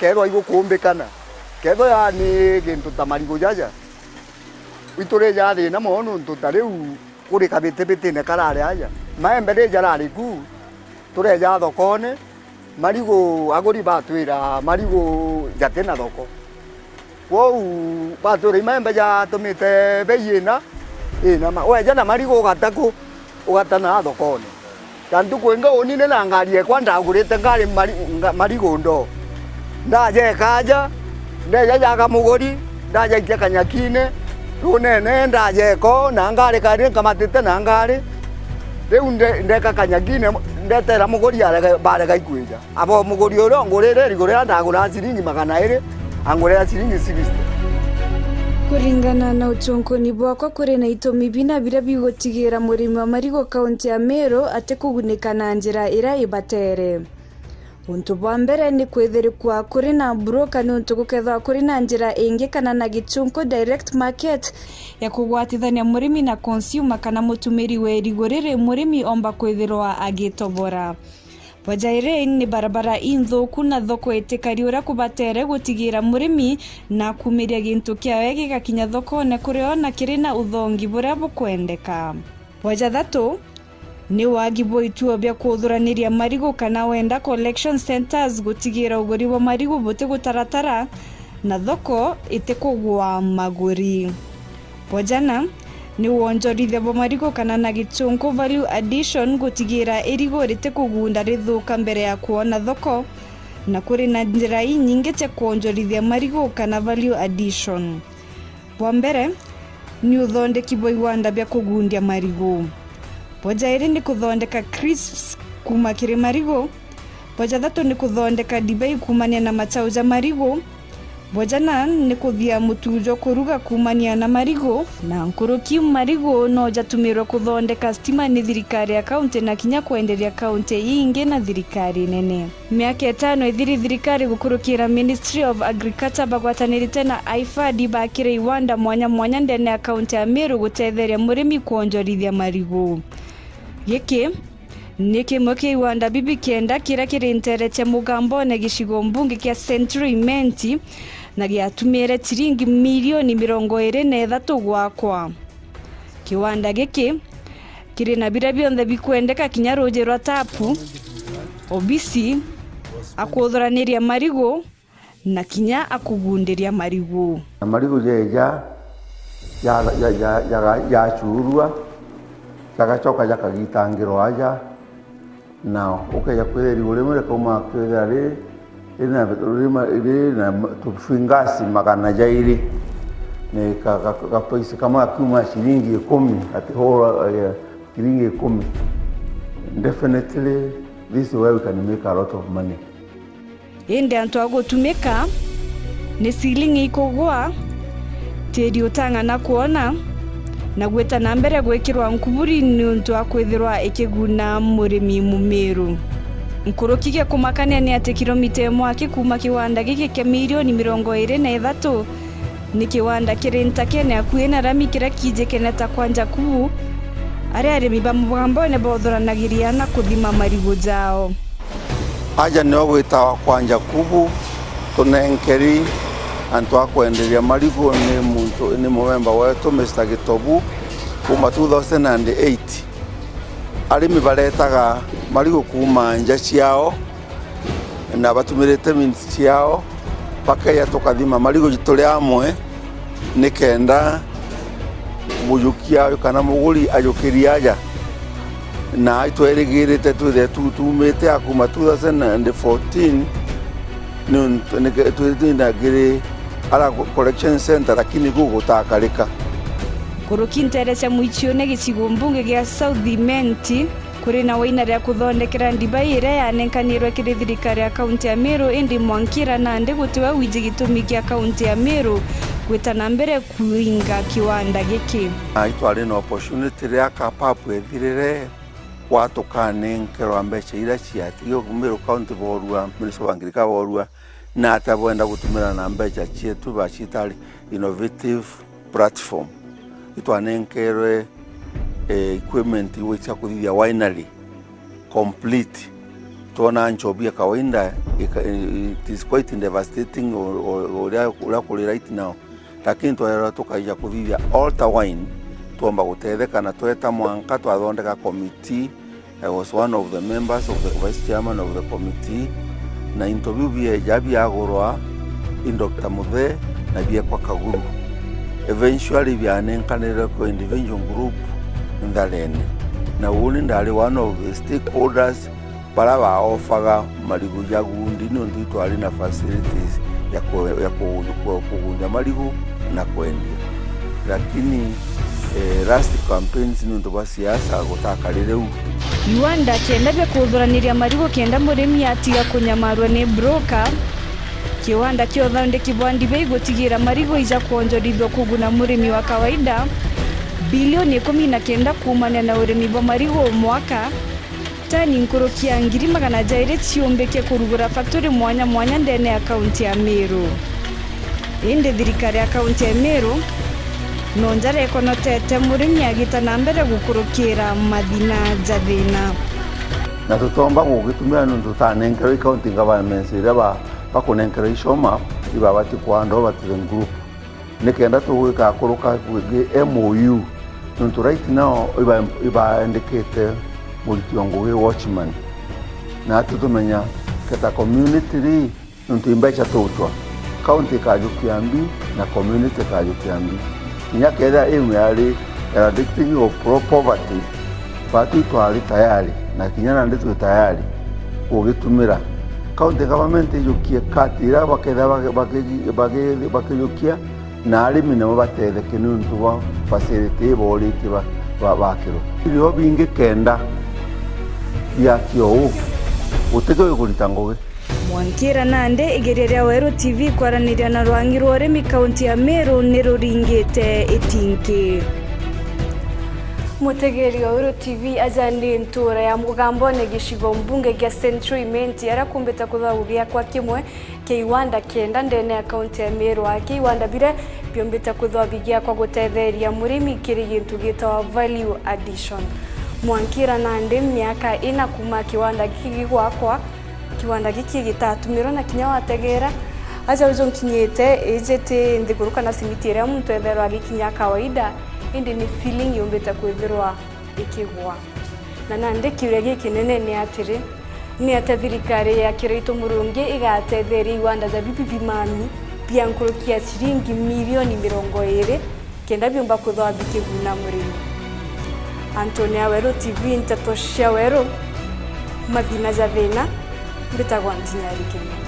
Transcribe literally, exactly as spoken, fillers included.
Kethwa igukumbikana, kethwa yani gintu ta marigu jaja, iturija thina mono nontu ta riu kuri kabitibitine karari aja. Maembe ri jarari ku, tureja thokone, marigu, aguri batwira marigu jati na thoko. Kwou batwira i maembe jatumite bei ina, ina ma-, weja na marigu ugata ku, ugata na thokone. Ta ntuku ingi uni ni na ngari ekwa ndagurite ngari mari-, nga-, marigu ndo. Ndaja ikaja, ndeja jaga muguri, ndajaikia kanyakine, runene ndaja eko, na ngari kari nkamatite na ngari. Riu nde-, ndeka kanyakine, ndetera muguri arega, barega ikwija. Abo muguri uria ungurire irigu riria ndagura ciringi magana iri, angurira ciringi sixty. Kuringana na ucunkuni bwakwa, kuri na itumi bina biria bigutigira murimi wa marigu kaunti ya Meru atikugunika na njira iria ibatere. Untu bwa mbere ni kwithirikwa kuri na broker, niuntu gukethirwa kuri na njira ingi kana na gicunku direct market ya kugwatithania murimi na consumer kana mutumiri wa irigu riri murimi omba kwithirwa agitobora. Bwa jairi ni barabara inthuku na thoko itikari uria kubatere gutigira murimi na akumiria gintu kiawe gigakinya thokone kuri o na kiri na uthongi buria bukwendeka. Bwa jathatu ni wagi bwa ituo bia kuthuraniria marigu kana wenda collection centres gutigira uguri bwa marigu butigutaratara na thoko itikugwa maguri. Bwa jana, ni wonjorithia bwa marigu kana na gicunku value addition gutigira irigu ritikugunda rithuka mbere ya kwona thoko, na kuri na njira inyingi cia kwonjorithia marigu kana value addition. Bwa mbere, ni uthondeki bwa iwanda bia kugundia marigu. Bwa jairi ni kuthondeka crisps kuma kiri marigu. Bwa jathatu ni kuthondeka ndibei kumania na machau ja marigu. Bwa jana ni kuthia mutu jwa kuruga kumania na marigu, na nkuruki marigu no jatumirwe kuthondeka stima ni thirikari ya kaunti na kinya kwenderia kaunti ingi na thirikari nene. Miaka itano ithiri, thirikari gukurukira Ministry of Agriculture bagwatanirite na IFAD bakire iwanda mwanya mwanya ndene ya kaunti ya Meru gutetheria murimi kwonjorithia marigu. Giki ni kimwe kia iwanda bibi kenda kiria kiri ntere cia Mugambone gicigo mbunge kia Central Imenti, na giatumire ciringi milioni mirongo iri na ithatu gwakwa. Kiwanda giki kiri na biria bionthe bikwendeka, kinya ruuji rwa tapu, obisi, akuthuraniria marigu, na kinya akugundiria marigu. Na marigu jeja ya, ya, ya, ya, yacurua, jagacoka jakagitangirwa aja, na ukeja kwithira irigu rimwe rikauma kwithira ri, rina, rina, rina tufingasi magana jairi, ni ka, ka, ka price kamwe gakiuma ciringi ikumi, ati hura, eh, ciringi ikumi. Definitely, this is where we can make a lot of money. Indi antu a gutumika ni ceiling ikugwa, tiri utang'ana kwona, na gwita na mbere gwikirwa nkuburi niuntu wa kwithirwa ikiguna murimi mumiru. Nkuruki gia kumakania ni ati kilomita imwe aki kuuma kiwanda giki kia milioni mirongo iri na ithatu ni kiwanda kiri ntakene akui na rami kiria kijikene ta kwa Jakubu, aria arimi ba Mugambone bothuranagiriria na kuthima marigu jao. Aja nio gwitawa kwa Jakubu, tunenkeri antu a kwenderia marigu ni muntu, ni mumemba wetu, Mister Gitobu, kuma two thousand and eight. Arimi baretaga marigu kuma nja ciao, na batumirite means ciao, bakeja tukathima marigu turi amwe, nikenda mujukia uyu kana muguri ajukirie aja. Na itwerigirite twithire tu-, tumite a kuma two thousand and fourteen, niuntu nike-, twithire na ngiri ara collection center, lakini ku gutakarika. Nkuruki ntere cia Mwichiune gicigo mbunge gia South Imenti, kuri na waina ria kuthondekera ndibei iria yanenkanirwe kiri thirikari ya kaunti ya Meru, indi mwankira nandi gutiwe wiji gitumi kia kaunti ya Meru gwita na mbere kuinga kiwanda giki. Na itwari na opportunity riria kapapu ethirire, kwa tukanenkerwa mbeca iria ciatigio Meru County borua, Ministry of Agriculture borua, na atia bwenda gutumira na mbeca cietu baciita innovative platform. Itwanenkerwe, eh, equipment igwe cia kuthithia winery complete. Twona nchobi ya kawaida, ika-, it is quite devastating o, o, uria, uria kuri right now. Lakini twaerwa tukaija kuthithia Altar Wine, twomba gutetheka na tweta mwanka twathondeka committee. I was one of the members of the vice chairman of the committee, na into biu bieja biagurwa i Doctor Muthe na biekwa Kaguru. Eventually bianenkanire kwa individual group Ntharene, na uni ndari one of the stakeholders bara baofaga marigu ja gundi, niuntu itwari na facilities ya ku-, ya ku-, ku-, kugundia marigu na kwendia. Lakini, eh, last campaigns niuntu bwa siasa gutakarire u. Iwanda kenda bia kuthuraniria marigu kenda murimi atiga kunyamarwa ni broker. Kiwanda kia uthondeki bwa ndibei gutigira marigu ija kwonjorithua kuguna murimi wa kawaida bilioni ikumi na kenda kuumania na urimi bwa marigu o mwaka. Tani nkuruki ya ngiri magana jairi ciumbike kurugura factory mwanya mwanya ndene ya kaunti ya Meru. Indi thirikari ya kaunti ya Meru no njara ikonotete murimi agita na mbere gukurukira mathina ja thina. Na tutomba gugitumira nuntu tutanenkerwa i county governments iria ba-, bakunenkerwa i SHOMAP, ibabati kwandwa over to the group. Nikenda tugwika akuruka gi M O U, nontu right now iba-, ibaandikite muriti wa ngugi watchman. Na ati tumenya keta community ri, nontu imbeca tuchwa, county ikajukia mbi na community ikajukia mbi. Kinya kethira iu yari eradicating of pro-, poverty, batu twari tayari, na kinya nandi twi tayari kugitumira. County government ijukie kati iria bakethira baki-, baki-, baki-, bakijukia, na arimi nabo batetheke niuntu bwa facility ibooritie ba-, ba-, bakirwa. Irio bingi kenda biakio uu, gutikio gikurita ngugi. Mwankira nandi igeria ria Weru T V kwaraniria na rwangi rwa urimi kaunti ya Meru ni ruringite itinki. Mutegeri wa Weru T V aja ni ntura ya Mugambone gicigo mbunge gia Central Imenti, aria kumbite kuthagwo giakwa kimwe kia iwanda kenda ndene ya kaunti ya Meru, aki iwanda biria biombite kwithwa bigiakwa gutetheria murimi kiri gintu gitawa value addition. Mwankira nandi miaka ina kuma kiwanda giki gigwakwa, kiwanda giki gitatumirwa na kinya wategera, aja uju nkinyite, iji ti nthiguru kana simiti iria muntu etherwa agikinya kawaida, indi ni ceiling yumbite kwithirwa ikigwa. Na nandi kiuria gikinene ni atiri, ni atia thirikari ya Kiraitu Murungi igatetheria iwanda ja bibi bimami bia nkuruki ya ciringi milioni mirongo iri kenda biumba kwithwa bikiguna murimi? Antoni a Weru T V, nteto cia Weru, mathina ja thina, mbitagwa Ntinyari Kenya.